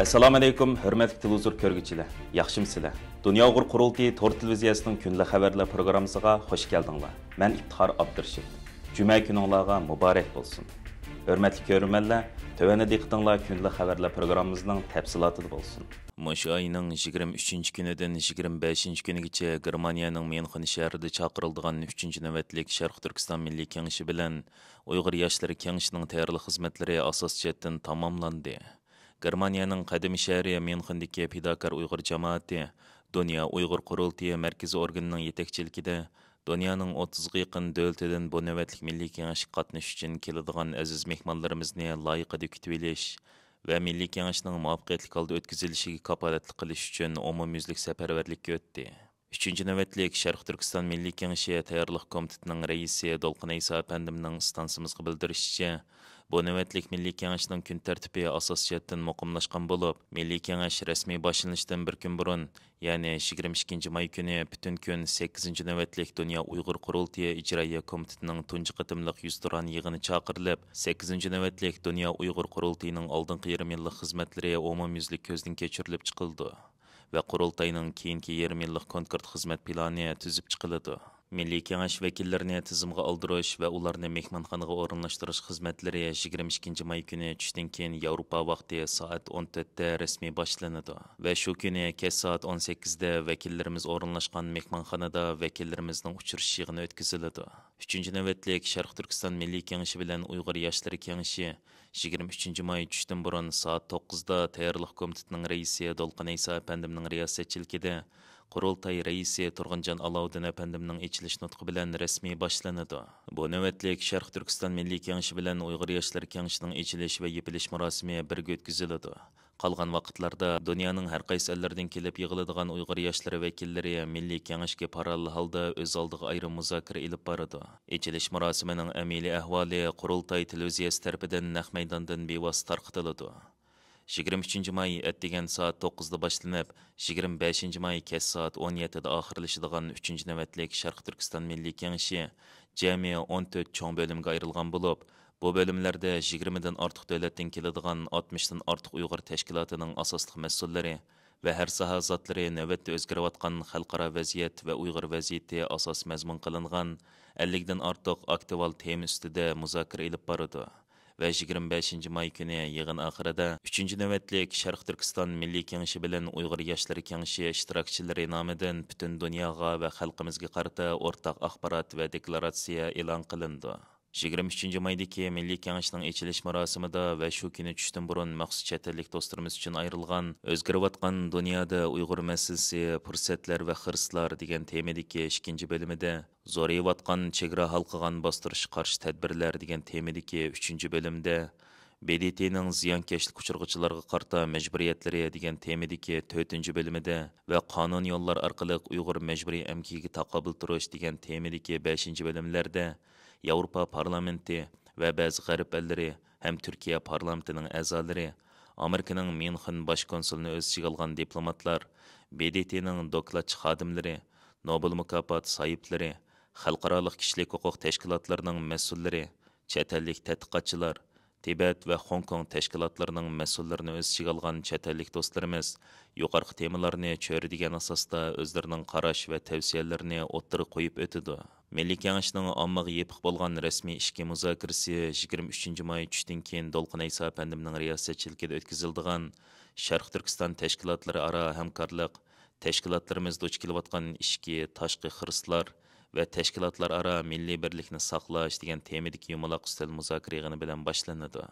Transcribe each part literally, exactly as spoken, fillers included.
ئەسسالامۇ ئەلەيكۇم، ھۆرمەتلىك تېلېۋىزور كۆرگۈچىلەر، ياخشىمۇسىلەر؟ دۇنيا ئۇيغۇر قۇرۇلتىيى تور تېلېۋىزىيەسىنىڭ كۈندىلىك خەۋەرلەر پروگراممىسىغا خۇش كەلدىڭلار. مەن ئىپتىخار ئابدۇرېشىت. جۈمە كۈنۈڭلارغا مۇبارەك بولسۇن. ھۆرمەتلىك كۆرۈرمەنلەر، تۆۋەندە دىققىتىڭلار كۈندىلىك خەۋەرلەر پروگراممىمىزنىڭ تەپسىلاتىدا بولسۇن. مۇشۇ ئاينىڭ يىگىرمە ئۈچىنچى كۈنىدىن يىگىرمە بەشىنچى كۈنىگىچە گېرمانىيەنىڭ ميۇنخېن شەھىرىدە چاقىرىلىدىغان ئۈچىنچى نۆۋەتلىك شەرقىي تۈركىستان مىللىي كېڭىشى بىلەن ئۇيغۇر ياشلىرى كېڭىشىنىڭ تەييارلىق خىزمەتلىرى ئاساسىي جەھەتتىن تاماملاندى. گېرمانىيەنىڭ قەدىمىي شەھىرى ميۇنخېندىكى پىداكار ئۇيغۇر جامائىتى دۇنيا ئۇيغۇر قۇرۇلتىيى مەركىزىي ئورگىنىنىڭ يېتەكچىلىكىدە دۇنيانىڭ ئوتتۇزغا يېقىن دۆلىتىدىن بۇ نۆۋەتلىك مىللىي كېڭەشكە قاتنىشىش ئۈچۈن كېلىدىغان ئەزىز مېھمانلىرىمىزنى لايىقىدا كۈتۈۋېلىش ۋە مىللىي كېڭەشنىڭ مۇۋەپپەقىيەتلىك ھالدا ئۆتكۈزۈلۈشىگە كاپالەتلىك قىلىش ئۈچۈن ئومۇميۈزلۈك سەپەرۋەرلىككە ئۆتتى. ئۈچىنچى نۆۋەتلىك شەرقىي تۈركىستان مىللىي كېڭىشى تەييارلىق كومىتېتىنىڭ رەئىسى دولقۇن ئەيسا ئەپەندىمنىڭ ئىستانسىمىزغا بىلدۈرۈشىچە، بۇ نۆۋەتلىك مىللىي كېڭەشنىڭ كۈن تەرتىپى ئاساسىي جەھەتتىن مۇقىملاشقان بولۇپ، مىللىي كېڭەش رەسمىي باشلىنىشتىن بىر كۈن بۇرۇن، يەنى يىگىرمە ئىككىنچى ماي كۈنى پۈتۈن كۈن سەككىزىنچى نۆۋەتلىك دۇنيا ئۇيغۇر قۇرۇلتىيى ئىجرائىيە كومىتېتىنىڭ تۇنجى قېتىملىق يۈزتۇرا يىغىنى چاقىرىلىپ، سەككىزىنچى نۆۋەتلىك دۇنيا ئۇيغۇر قۇرۇلتىيىنىڭ ئالدىنقى يېرىم يىللىق خىزمەتلىرى ئومۇميۈزلۈك كۆزدىن كەچۈرۈلۈپ چىقىلىدۇ ۋە قۇرۇلتاينىڭ كېيىنكى يېرىم يىللىق كونكرېت خىزمەت پىلانى تۈزۈپ چىقىلىدۇ. مىللىي كېڭەش ۋەكىللىرىنى تىزىمغا ئالدۇرۇش ۋە ئۇلارنى مېھمانخانىغا ئورۇنلاشتۇرۇش خىزمەتلىرى يىگىرمە ئىككىنچى ماي كۈنى چۈشتىن كېيىن ياۋروپا ۋاقتى سائەت ئون تۆتتە رەسمىي باشلىنىدۇ ۋە شۇ كۈنى كەچ سائەت ئون سەككىزدە ۋەكىللىرىمىز ئورۇنلاشقان مېھمانخانىدا ۋەكىللىرىمىزنىڭ ئۇچرىشىش يىغىنى ئۆتكۈزۈلىدۇ. ئۈچىنچى نۆۋەتلىك شەرقىي تۈركىستان مىللىي كېڭىشى بىلەن ئۇيغۇر ياشلىرى كېڭىشى يىگىرمە ئۈچىنچى ماي چۈشتىن بۇرۇن سائەت توققۇزدا تەييارلىق كومىتېتىنىڭ رەئىسى دولقۇن ئەيسا ئەپەندىمنىڭ رىياسەتچىلىكىدە قۇرۇلتاي رەئىسى تۇرغۇنجان ئالاۋۇددىن ئەپەندىمنىڭ ئېچىلىش نۇتقى بىلەن رەسمىي باشلىنىدۇ. بۇ نۆۋەتلىك شەرقىي تۈركىستان مىللىي كېڭىشى بىلەن ئۇيغۇر ياشلىرى كېڭىشىنىڭ ئېچىلىش ۋە يېپىلىش مۇراسىمى بىرگە ئۆتكۈزۈلىدۇ. قالغان ۋاقىتلاردا دۇنيانىڭ ھەر قايسى ئەللىرىدىن كېلىپ يىغىلىدىغان ئۇيغۇر ياشلىرى ۋەكىللىرى مىللىي كېڭەشكە پاراللېل ھالدا ئۆز ئالدىغا ئايرىم مۇزاكىرە ئېلىپ بارىدۇ. ئېچىلىش مۇراسىمىنىڭ ئەمەلىي ئەھۋالى قۇرۇلتاي تېلېۋىزىيەسى تەرىپىدىن نەق مەيداندىن بىۋاسىتە تارقىتىلىدۇ. يىگىرمە ئۈچىنچى ماي ئەتىگەن سائەت توققۇزدا باشلىنىپ، يىگىرمە بەشىنچى ماي كەچ سائەت ئون يەتتىدە ئاخىرلىشىدىغان ئۈچىنچى نۆۋەتلىك شەرقىي تۈركىستان مىللىي كېڭىشى جەمئىي ئون تۆت چوڭ بۆلۈمگە ئايرىلغان بولۇپ، بۇ بۆلۈملەردە يىگىرمىدىن ئارتۇق دۆلەتتىن كېلىدىغان ئاتمىشتىن ئارتۇق ئۇيغۇر تەشكىلاتىنىڭ ئاساسلىق مەسئۇللىرى ۋە ھەر ساھە زاتلىرى نۆۋەتتە ئۆزگىرىۋاتقان خەلقئارا ۋەزىيەت ۋە ئۇيغۇر ۋەزىيىتى ئاساسىي مەزمۇن قىلىنغان ئەللىكتىن ئارتۇق ئاكتۇئال تېما ئۈستىدە مۇزاكىرە ئېلىپ بارىدۇ. ۋە يىگىرمە بەشىنچى ماي كۈنى يىغىن ئاخىرىدا ئۈچىنچى نۆۋەتلىك شەرقىي تۈركىستان مىللىي كېڭىشى بىلەن ئۇيغۇر ياشلىرى كېڭىشى ئىشتىراكچىلىرى نامىدىن پۈتۈن دۇنياغا ۋە خەلقىمىزگە قارىتا ئورتاق ئاخبارات ۋە دېكلاراتسىيە ئېلان قىلىنىدۇ. يىگىرمە ئۈچىنچى مايدىكى مىللىي كېڭەشنىڭ ئېچىلىش مۇراسىمىدا ۋە شۇ كۈنى چۈشتىن بۇرۇن مەخسۇس چەت ئەللىك دوستلىرىمىز ئۈچۈن ئايرىلغان ئۆزگىرىۋاتقان دۇنيادا ئۇيغۇر مەسىلىسى، پۇرسەتلەر ۋە خىرىسلار دېگەن تېمىدىكى ئىككىنچى بۆلۈمىدە زورىيىۋاتقان چېگرا ھالقىغان باستۇرۇشقا قارشى تەدبىرلەر دېگەن تېمىدىكى ئۈچىنچى بۆلۈمدە، ب د ت نىڭ زىيانكەشلىك ئۇچرىغۇچىلارغا قارىتا مەجبۇرىيەتلىرى دېگەن تېمىدىكى تۆتىنچى بۆلۈمىدە ۋە قانۇنىي يوللار ئارقىلىق ئۇيغۇر مەجبۇرىي ئەمگىكىگە تاقابىل تۇرۇش دېگەن تېمىدىكى بەشىنچى بۆلۈملەردە ياۋروپا پارلامېنتى ۋە بەزى غەرب ئەللىرى ھەم تۈركىيە پارلامېنتىنىڭ ئەزالىرى، ئامېرىكىنىڭ ميۇنخېن باش كونسۇلىنى ئۆز ئىچىگە ئالغان دىپلوماتلار، ب د ت نىڭ دوكلاتچى خادىملىرى، نوبېل مۇكاپاتى ساھىبلىرى، خەلقئارالىق كىشىلىك ھوقۇق تەشكىلاتلىرىنىڭ مەسئۇللىرى، چەت ئەللىك تەتقىقاتچىلار، تىبەت ۋە خوڭكوڭ تەشكىلاتلىرىنىڭ مەسئۇللىرىنى ئۆز ئىچىگە ئالغان چەت ئەللىك دوستلىرىمىز يۇقىرىقى تېمىلارنى چۆرىدىگەن ئاساستا ئۆزلىرىنىڭ قاراش ۋە تەۋسىيەلىرىنى ئوتتۇرىغا قويۇپ ئۆتىدۇ. مىللىي كېڭەشنىڭ ئاممىغا يېپىق بولغان رەسمىي ئىچكى مۇزاكىرىسى يىگىرمە ئۈچىنچى ماي چۈشتىن كېيىن دولقۇن ئەيسا ئەپەندىمنىڭ رىياسەتچىلىكىدە ئۆتكۈزۈلىدىغان شەرقىي تۈركىستان تەشكىلاتلىرى ئارا ھەمكارلىق، تەشكىلاتلىرىمىز دۇچ كېلىۋاتقان ئىچكى، تاشقى خىرىسلار ۋە تەشكىلاتلار ئارا مىللىي بىرلىكنى ساقلاش دېگەن تېمىدىكى يۇمىلاق ئۈستەل مۇزاكىرە يىغىنى بىلەن باشلىنىدۇ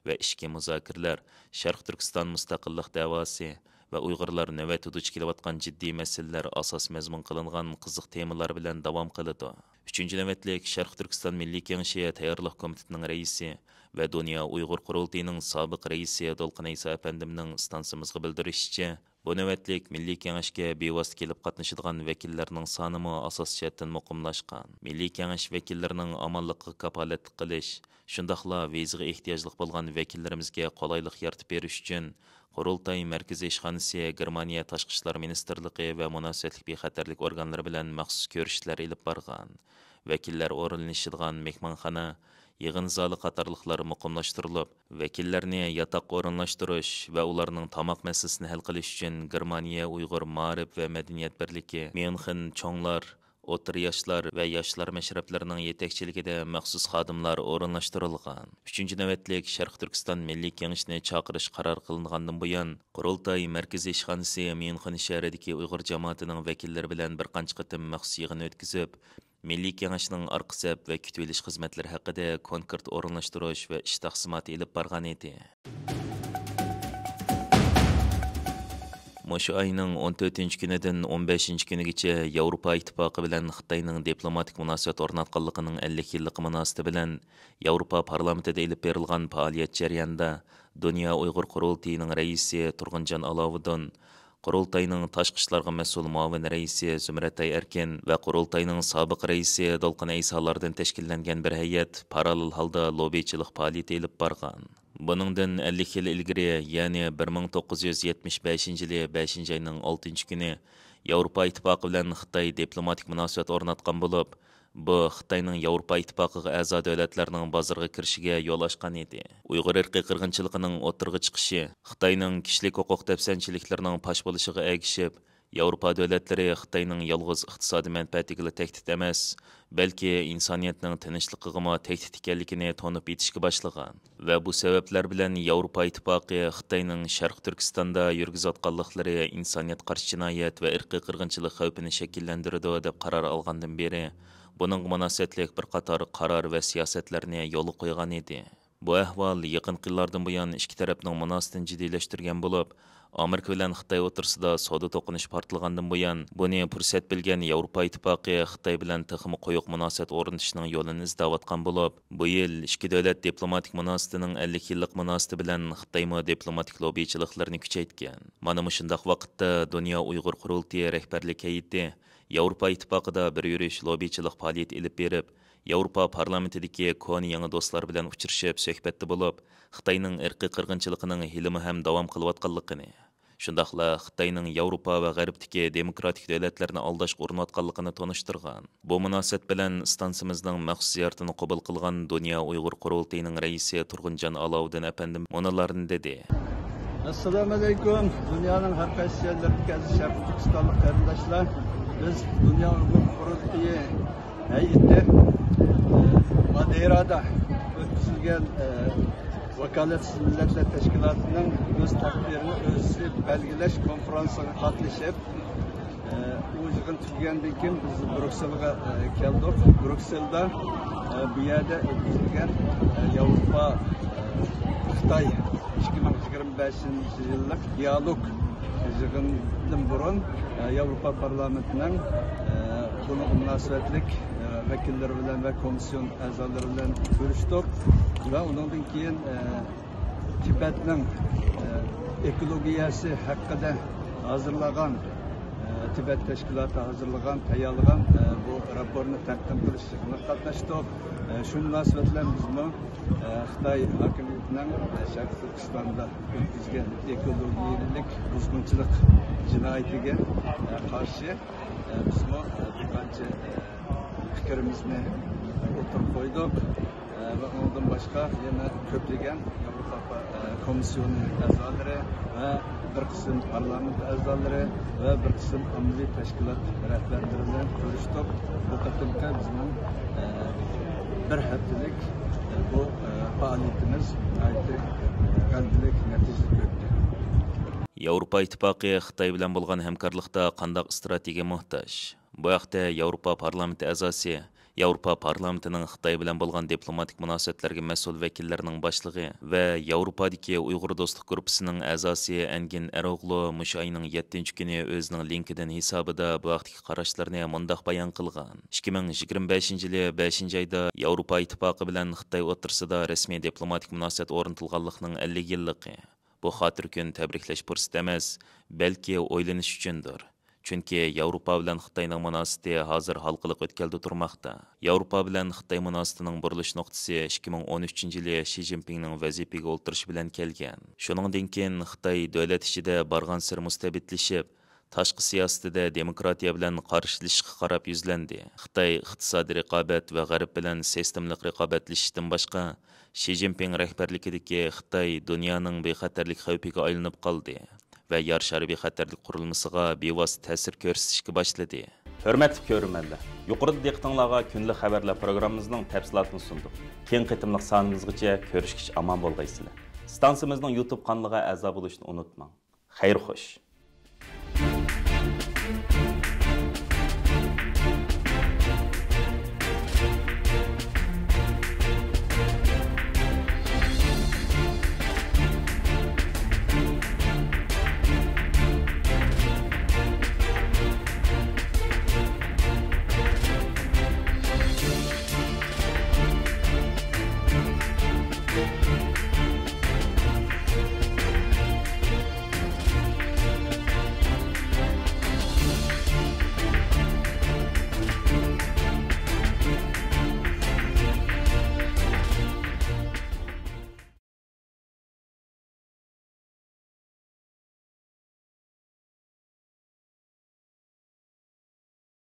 ۋە ئىچكى مۇزاكىرىلەر شەرقىي تۈركىستان مۇستەقىللىق دەۋاسى ۋە ئۇيغۇرلار نۆۋەتتە دۇچ كېلىۋاتقان جىددىي مەسىلىلەر ئاساس مەزمۇن قىلىنغان قىزىق تېمىلار بىلەن داۋام قىلىدۇ. ئۈچىنچى نۆۋەتلىك شەرقىي تۈركىستان مىللىي كېڭىشى تەييارلىق كومىتېتىنىڭ رەئىسى ۋە دۇنيا ئۇيغۇر قۇرۇلتىيىنىڭ سابىق رەئىسى دولقۇن ئەيسا ئەپەندىمنىڭ ئىستانسىمىزغا بىلدۈرۈشىچە، بۇ نۆۋەتلىك مىللىي كېڭەشكە بىۋاسىتە كېلىپ قاتنىشىدىغان ۋەكىللەرنىڭ سانىمۇ ئاساسىي جەھەتتىن مۇقىملاشقان. مىللىي كېڭەش ۋەكىللىرىنىڭ ئامانلىققا كاپالەتلىك قىلىش، شۇنداقلا ۋىزىغا ئېھتىياجلىق بولغان ۋەكىللىرىمىزگە قولايلىق يارىتىپ بېرىش ئۈچۈن، قۇرۇلتاي مەركىزىي ئىشخانىسى گېرمانىيە تاشقى ئىشلار مىنىستىرلىقى ۋە مۇناسىۋەتلىك بىخەتەرلىك ئورگانلىرى بىلەن مەخسۇس كۆرۈشۈشلەر ئېلىپ بارغان. ۋەكىللەر ئورۇنلىشىدىغان مېھمانخانا يىغىن زالى قاتارلىقلار مۇقىملاشتۇرۇلۇپ، ۋەكىللەرنى ياتاققا ئورۇنلاشتۇرۇش ۋە ئۇلارنىڭ تاماق مەسىلىسىنى ھەل قىلىش ئۈچۈن گېرمانىيە ئۇيغۇر مائارىپ ۋە مەدەنىيەت بىرلىكى ميۇنخېن چوڭلار، ئوتتۇرا ياشلار ۋە ياشلار مەشرەپلىرىنىڭ يېتەكچىلىكىدە مەخسۇس خادىملار ئورۇنلاشتۇرۇلغان. ئۈچىنچى نۆۋەتلىك شەرقىي تۈركىستان مىللىي كېڭىشىنى چاقىرىش قارار قىلىنغاندىن بۇيان، قۇرۇلتاي مەركىزىي ئىشخانىسى ميۇنخېن شەھىرىدىكى ئۇيغۇر جامائىتىنىڭ ۋەكىللىرى بىلەن بىر قانچە قېتىم مەخسۇس يىغىن ئۆتكۈزۈپ، مىللىي كېڭەشنىڭ ئارقا سەپ ۋە كۈتۈۋېلىش خىزمەتلىرى ھەققىدە كونكرېت ئورۇنلاشتۇرۇش ۋە ئىش تەقسىماتى ئېلىپ بارغان ئىدى. مۇشۇ ئاينىڭ ئون تۆتىنچى كۈنىدىن ئون بەشىنچى كۈنىگىچە ياۋروپا ئىتتىپاقى بىلەن خىتاينىڭ دىپلوماتىك مۇناسىۋەت ئورناتقانلىقىنىڭ ئەللىك يىللىقى مۇناسىۋىتى بىلەن ياۋروپا پارلامېنتىدا ئېلىپ بېرىلغان پائالىيەت جەريانىدا دۇنيا ئۇيغۇر قۇرۇلتىيىنىڭ رەئىسى تۇرغۇنجان ئالاۋۇدۇن، قۇرۇلتاينىڭ تاشقى ئىشلارغا مەسئۇل مۇئاۋىن رەئىسى زۇمرەتئاي ئەركىن ۋە قۇرۇلتاينىڭ سابىق رەئىسى دولقۇن ئەيسالاردىن تەشكىللەنگەن بىر ھەيئەت پاراللېل ھالدا لوببىچىلىق پائالىيىتى ئېلىپ بارغان. بۇنىڭدىن ئەللىك يىل ئىلگىرى، يەنى بىر مىڭ توققۇز يۈز يەتمىش بەشىنچى يىلى بەشىنچى ئاينىڭ ئالتىنچى كۈنى ياۋروپا ئىتتىپاقى بىلەن خىتاي دىپلوماتىك مۇناسىۋەت ئورناتقان بولۇپ، بۇ خىتاينىڭ ياۋروپا ئىتتىپاقىغا ئەزا دۆلەتلەرنىڭ بازىرىغا كىرىشىگە يول ئاچقان ئىدى. ئۇيغۇر ئىرقىي قىرغىنچىلىقىنىڭ ئوتتۇرىغا چىقىشى، خىتاينىڭ كىشىلىك ھوقۇق دەپسەندىچىلىكلىرىنىڭ پاش بولۇشىغا ئەگىشىپ، ياۋروپا دۆلەتلىرى خىتاينىڭ يالغۇز ئىقتىسادىي مەنپەئەتىگىلا تەھدىت ئەمەس، بەلكى ئىنسانىيەتنىڭ تىنچلىقىغىمۇ تەھدىت ئىكەنلىكىنى تونۇپ يېتىشكە باشلىغان. ۋە بۇ سەۋەبلەر بىلەن ياۋروپا ئىتتىپاقى خىتاينىڭ شەرقىي تۈركىستاندا يۈرگۈزۈۋاتقانلىقلىرى ئىنسانىيەتقا قارشى جىنايەت ۋە ئىرقىي قىرغىنچىلىق خەۋپىنى شەكىللەندۈرىدۇ، دەپ قارار ئالغاندىن بېرى، بۇنىڭغا مۇناسىۋەتلىك بىر قاتار قارار ۋە سىياسەتلەرنى يولغا قويغان ئىدى. بۇ ئەھۋال يېقىنقى يىللاردىن بۇيان ئىككى تەرەپنىڭ مۇناسىۋىتىنى جىددىيلەشتۈرگەن بولۇپ، ئامېرىكا بىلەن خىتاي ئوتتۇرىسىدا سودا توقۇنۇشى پارتلىغاندىن بۇيان، بۇنى پۇرسەت بىلگەن ياۋروپا ئىتتىپاقى خىتاي بىلەن تېخىمۇ قويۇق مۇناسىۋەت ئورنىتىشنىڭ يولىنى ئىزدەۋاتقان بولۇپ، بۇ يىل ئىككى دۆلەت دىپلوماتىك مۇناسىۋىتىنىڭ ئەللىك يىللىق مۇناسىۋىتى بىلەن خىتايمۇ دىپلوماتىك لوببىچىلىقلىرىنى كۈچەيتكەن. مانا مۇشۇنداق ۋاقىتتا دۇنيا ئۇيغۇر قۇرۇلتىيى رەھبەرلىك ھەيئىتى ياۋروپا ئىتتىپاقىدا بىر يۈرۈش لوببىچىلىق پائالىيىتى ئېلىپ بېرىپ، ياۋروپا پارلامېنتىدىكى كونا يېڭى دوستلار بىلەن ئۇچرىشىپ سۆھبەتتە بولۇپ، خىتاينىڭ ئىرقىي قىرغىنچىلىقىنىڭ ھېلىمۇ ھەم داۋام قىلىۋاتقانلىقىنى، شۇنداقلا خىتاينىڭ ياۋروپا ۋە غەربتىكى دېموكراتىك دۆلەتلەرنى ئالداشقا ئۇرۇنۇۋاتقانلىقىنى تونۇشتۇرغان. بۇ مۇناسىۋەت بىلەن ئىستانسىمىزنىڭ مەخسۇس زىيارىتىنى قوبۇل قىلغان دۇنيا ئۇيغۇر قۇرۇلتىيىنىڭ رەئىسى تۇرغۇنجان ئالاۋۇدىن ئەپەندىم مۇنۇلارنى دېدى. ئەسسالامۇ ئەلەيكۇم. دۇنيانىڭ ھەر قايسى يەرلىرىدىكى ئەزىز شەرقىي تۈركىستانلىق قېرىنداشلار، بىز دۇنيا ئۇيغۇر قۇرۇلتىيى ھەيئىتى، ئە، مادېيرادا ئۆتكۈزۈلگەن، ئە، ۋاكالەتسىز مىللەتلەر تەشكىلاتىنىڭ ئۆز تەقدىرىنى ئۆزى بەلگىلەش كونفرانسىغا قاتنىشىپ، ئە، ئۇ يىغىن تۈگىگەندىن كېيىن بىز بروكسېلغا، ئە، كەلدۇق. بروكسېلدا، ئە، بۇ يەردە ئۆتكۈزۈلگەن، ئە، ياۋروپا، ئە، خىتاي ئىككى مىڭ يىگىرمە بەشىنچى يىللىق دىيالوگ يىغىنىدىن بۇرۇن، ئە، ياۋروپا پارلامېنتىنىڭ، ئە، بۇنىڭغا مۇناسىۋەتلىك، ئە، ۋەكىللىرى بىلەن ۋە كومىسسىيون ئەزالىرى بىلەن كۆرۈشتۇق ۋە ئۇنىڭدىن كېيىن، ئە، تىبەتنىڭ، ئە، ئېكولوگىيەسى ھەققىدە ھازىرلىغان، ئە، تىبەت تەشكىلاتى ھازىرلىغان، تەييارلىغان، ئە، بۇ راپورتنى تەقدىم قىلىش يىغىنىغا قاتناشتۇق. ئە، شۇ مۇناسىۋەت بىلەن بىزمۇ، ئە، خىتاي ھاكىمىيىتىنىڭ، ئە، شەرقىي تۈركىستاندا ئۆتكۈزگەن ئېكولوگىيەلىك بۇزغۇنچىلىق جىنايىتىگە، ئە، قارشى، ئە، بىزمۇ، ئە، بىر قانچە، ئە، پىكرىمىزنى ئوتتۇرىغا قويدۇق. ئە، ۋە ئۇنىڭدىن باشقا يەنە كۆپلىگەن ياۋروپا پا-، ئە، كومىسسىيونى ئەزالىرى ۋە بىر قىسىم پارلامېنت ئەزالىرى ۋە بىر قىسىم ئاممىۋى تەشكىلات رەھبەرلىرى بىلەن كۆرۈشتۇق. بۇ قېتىمقى بىزنىڭ، ئە، بىر ھەپتىلىك، ئە، بۇ، ئە، پائالىيىتىمىز ناھايىتى غەلىبىلىك، نەتىجىلىك ئۆتتى. ياۋروپا ئىتتىپاقى خىتاي بىلەن بولغان ھەمكارلىقتا قانداق ئىستراتېگىيە موھتاج؟ بۇ ھەقتە ياۋروپا پارلامېنتى ئەزاسى، ياۋروپا پارلامېنتىنىڭ خىتاي بىلەن بولغان دىپلوماتىك مۇناسىۋەتلەرگە مەسئۇل ۋەكىللەرنىڭ باشلىقى ۋە ياۋروپادىكى ئۇيغۇر دوستلۇق گۇرۇپپىسىنىڭ ئەزاسى ئەنگىن ئەرئوغلۇ مۇشۇ ئاينىڭ يەتتىنچى كۈنى ئۆزىنىڭ لىنكىدىن ھېسابىدا بۇ ھەقتىكى قاراشلىرىنى مۇنداق بايان قىلغان: ئىككى مىڭ يىگىرمە بەشىنچى يىلى بەشىنچى ئايدا ياۋروپا ئىتتىپاقى بىلەن خىتاي ئوتتۇرىسىدا رەسمىي دىپلوماتىك مۇناسىۋەت ئورنىتىلغانلىقىنىڭ ئەللىك يىللىقى. بۇ خاتىرە كۈن تەبرىكلەش پۇرسىتى ئەمەس، بەلكى ئويلىنىش ئۈچۈندۇر. چۈنكى ياۋروپا بىلەن خىتاينىڭ مۇناسىۋىتى ھازىر ھالقىلىق ئۆتكەلدە تۇرماقتا. ياۋروپا بىلەن خىتاي مۇناسىۋىتىنىڭ بۇرۇلۇش نۇقتىسى ئىككى مىڭ ئون ئۈچىنچى يىلى شى جىنپىڭنىڭ ۋەزىپىگە ئولتۇرۇشى بىلەن كەلگەن. شۇنىڭدىن كېيىن خىتاي دۆلەت ئىچىدە بارغانسېرى مۇستەبىتلىشىپ، تاشقى سىياسىتىدە دېموكراتىيە بىلەن قارشىلىشىشقا قاراپ يۈزلەندى. خىتاي ئىقتىسادىي رىقابەت ۋە غەرب بىلەن سىستېمىلىق رىقابەتلىشىشتىن باشقا، شى جىنپىڭ رەھبەرلىكىدىكى خىتاي دۇنيانىڭ بىخەتەرلىك خەۋپىگە ئايلىنىپ قالدى ۋە يەر شارى بىخەتەرلىك قۇرۇلمىسىغا بىۋاسىتە تەسىر كۆرسىتىشكە باشلىدى. ھۆرمەتلىك كۆرۈرمەنلەر، يۇقىرىدا دىققىتىڭلارغا كۈندىلىك خەۋەرلەر پروگراممىمىزنىڭ تەپسىلاتىنى سۇندۇق. كېيىنكى قېتىملىق سانىمىزغىچە كۆرۈشكىچە ئامان بولغايسىلەر. ئىستانسىمىزنىڭ يۇتۇب قانىلىغا ئەزا بولۇشنى ئۇنتۇماڭ. خەير خوش.